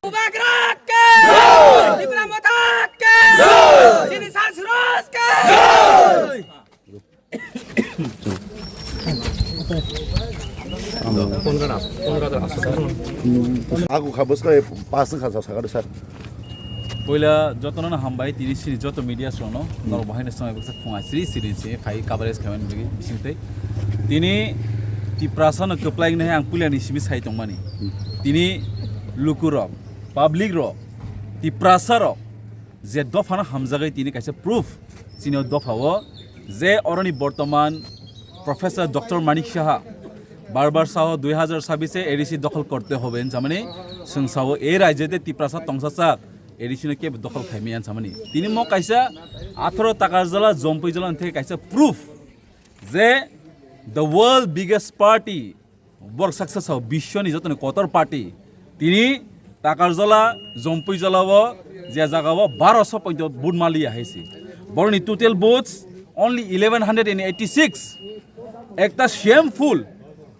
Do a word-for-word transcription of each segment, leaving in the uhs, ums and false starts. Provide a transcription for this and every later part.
Bubagra ke! Tipra Motha ke! Chini Sansuros ke! Aku kha bwskai pass wngkha, sir, sakha de, sir. Poila jotono no hambai, tini sini joto media songno, norok bahai no songwi baksa phunga siri siri si phai coverage khaimani bagwi bisingtwi. Tini Tiprasa no kwplai wngnai ang puila ni simi sai tongmani. Tini lukurok, public rok, Tiprasa rok, je dophano hamjagwi tini kaisa proof chini o dophao je oroni bortoman Professor Doctor Manik Saha bar bar sao dui hazar sabis e A D C dokhol korte hobe hinsamani, swng sao e rajyete Tiprasa tongsacha A D C no kebo dokhol khaimaya hinsamani. Tini mo kaisa atharo Takarjala, Jompui jala theke kaisa proof je the world biggest party, borok saksa sao biswni jotoni kotor party. Tini Takarjala, Jompui jala o je jaga o baroso poito vote maliya hai se. Boroni total votes only eleven hundred and eighty six. Ekta shameful,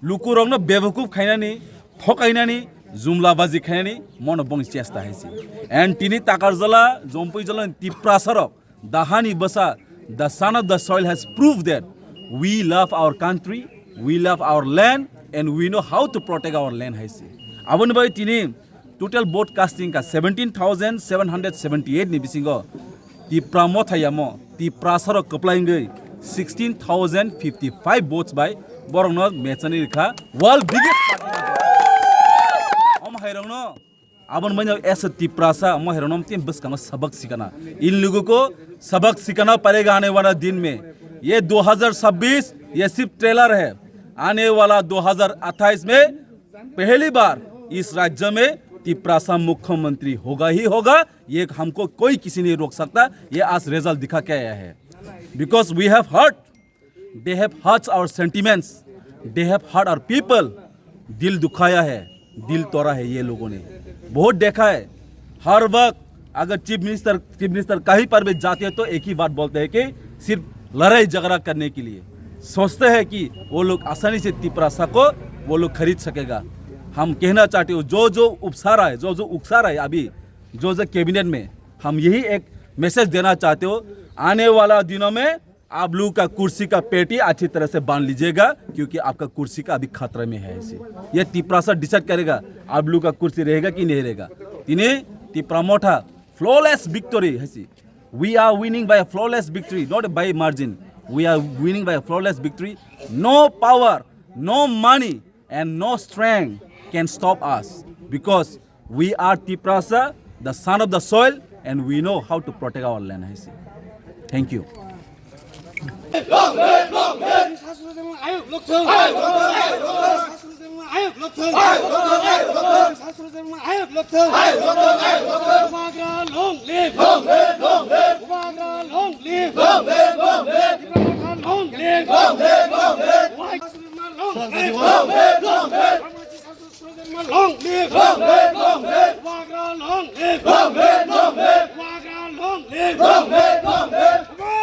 lukurokno bebukuf khainani, thokainani, jumlabaji khainani mono bongni chesta hai se. And tini Takarjala, Jompui jala ni Tiprasa rok Dahani bwsa, the son of the soil, has proved that we love our country, we love our land, and we know how to protect our land, hai se. Aboni bai tini total vote casting ka seventeen thousand seven hundred seventy eight ni bisingo Tipra Motha yamo, Tiprasa rok kwplai wngwi sixteen thousand fifty five votes bai borokno mechani rikha world biggest party. Omo hai rokno Aboni manya as a Tiprasa, mo herano mtin bwskango sabak sikana. In logo ko sabak sikana padega aane wala din mein. Ye दो हज़ार छब्बीस, ye sirf trailer hai. Aane wala दो हज़ार अट्ठाईस mein pehli baar is rajya mein Tiprasa mukhyamantri hoga hi hoga, ye humko koi kisi nahi rok sakta, ye aaj result dikha ke aaya hai. Because we have heard They have hurt our sentiments. They have hurt our people. दिल दुखाया है, दिल तोड़ा है ये लोगों ने। बहुत देखा है, हर वक्त अगर चीफ मिनिस्टर, चीफ मिनिस्टर कहीं पर भी जाते हैं तो एक ही बात बोलते हैं कि सिर्फ लड़ाई झगड़ा करने के लिए। सोचते हैं कि वो लोग आसानी से तिपरासा को वो लोग खरीद सकेगा। हम कहना चाहते हो, जो जो उकसा रहा है, जो जो उकसा रहा है अभी, जो जो कैबिनेट में, हम यही एक मैसेज देना चाहते हो, आने वाला दिनों में आप लोग का कुर्सी का पेटी अच्छी तरह से बांध लीजिएगा, क्योंकि आपका कुर्सी का अभी खतरे में है। ऐसे ये तिपरासा डिसाइड करेगा, आप लोग का कुर्सी रहेगा कि नहीं रहेगा। Tini Tipra Motha flawless victory hai se. We are winning by a flawless victory, not by margin. We are winning by a flawless victory. No power, no money, and no strength can stop us because we are Tiprasa, the son of the soil, and we know how to protect our land. Hai se. Thank you. Bubagra long live! Long live, long live! Bubagra long live! Bubagra long live! Bubagra long live! Long live, long live! Long live, long live! Long live, long live! Long live, long live! Long live, long live! Long live, long live! Bubagra long live! Long live, long live! Bubagra long live! Long live, long live! Bubagra!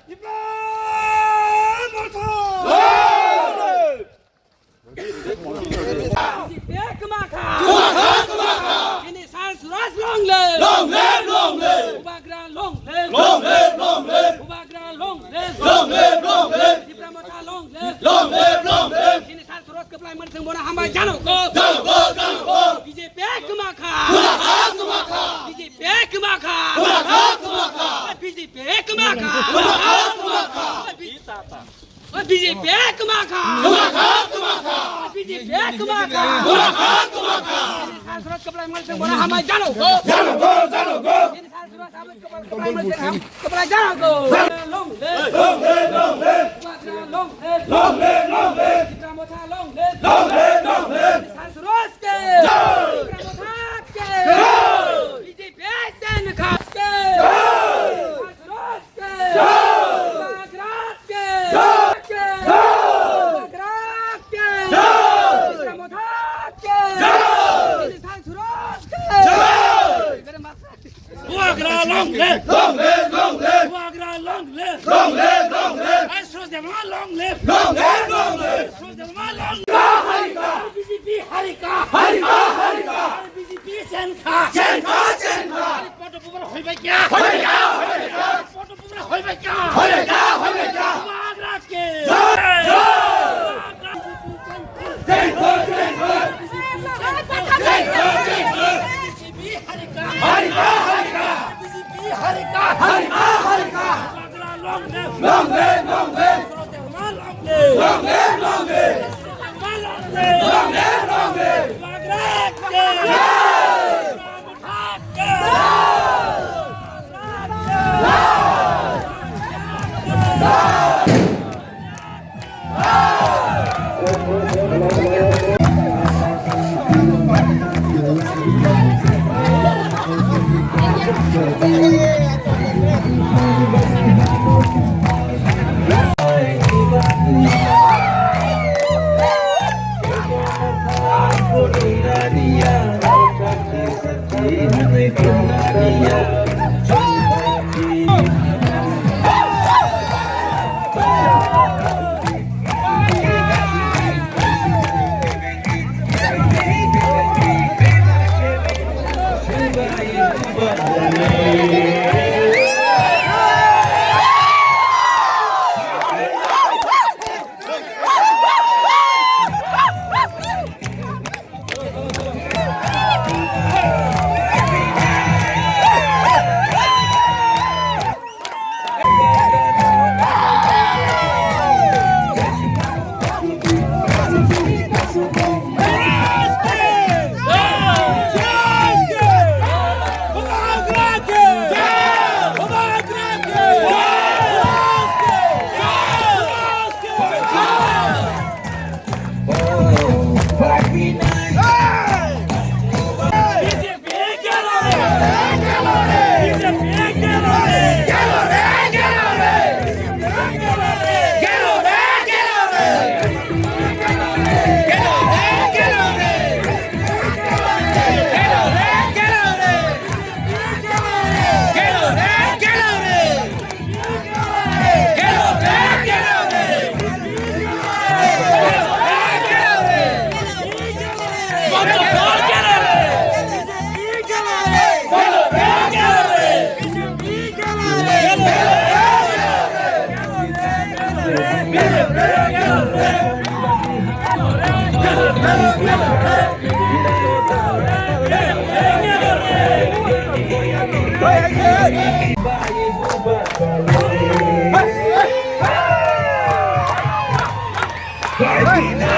Tipra Motha! Long live! B J P kwmakha! Kwmakha, kwmakha! Chini Sansuras long live! Long live, long live! Bubagra long live! Long live, long live! Bubagra long live! Long live, long live! Tipra Motha long live! Long live, long live! Chini Sansuras kwplai mani thwng bono hambai jano go! Jano go, jano go! B J P kwmakha! Kwmakha, kwmakha! B J P kwmakha! Kwmakha, kwmakha! B J P kwmakha! Kwmakha, kwmakha! O B J P kwmakha! Kwmakha, kwmakha! O B J P kwmakha! Kwmakha, kwmakha! Sansuras kwplai mani thwng bono hambai jano go! Jano go, jano go! Kwplai jano go! Long live! Long live, long live! Bubagra long live! Long live, long live! Tipra Motha long live! Long live, long live! Sansuras ke! Jai! Tipra Motha ke! Jai! B J P Sen Khan ke! Jai! Sansuras ke! Jai! Bubagra ke! Jai! Bubagra ke! Jai! Tipra Motha ke! Jai! Sansuras ke! Jai! Long live! Long live! Long live! Bubagra long live! Long live! Long live! Hey, Suraj Debbarma long live! Long live! Long live! Suraj Debbarma long live! Harika! B J P harika! Harika! Harika! B J P chen kha! Chen kha! Chen kha! Bubagra hoibai kya? Hoibai kya? Hoibai kya? Bubagra hoibai kya? Hoibai kya? Hoibai kya? Bubagra ke! Jai! Jai! Jai Hind! Jai Hind! Jai Hind! Jai Hind! B J P harika! Harika! Harika! B J P harika! Harika! Harika! Bubagra long live! Long live! Long live! Suraj Debbarma long live! Long live! Long live! Suraj Debbarma long live! Long live! Long live! Bubagra ke! Jai!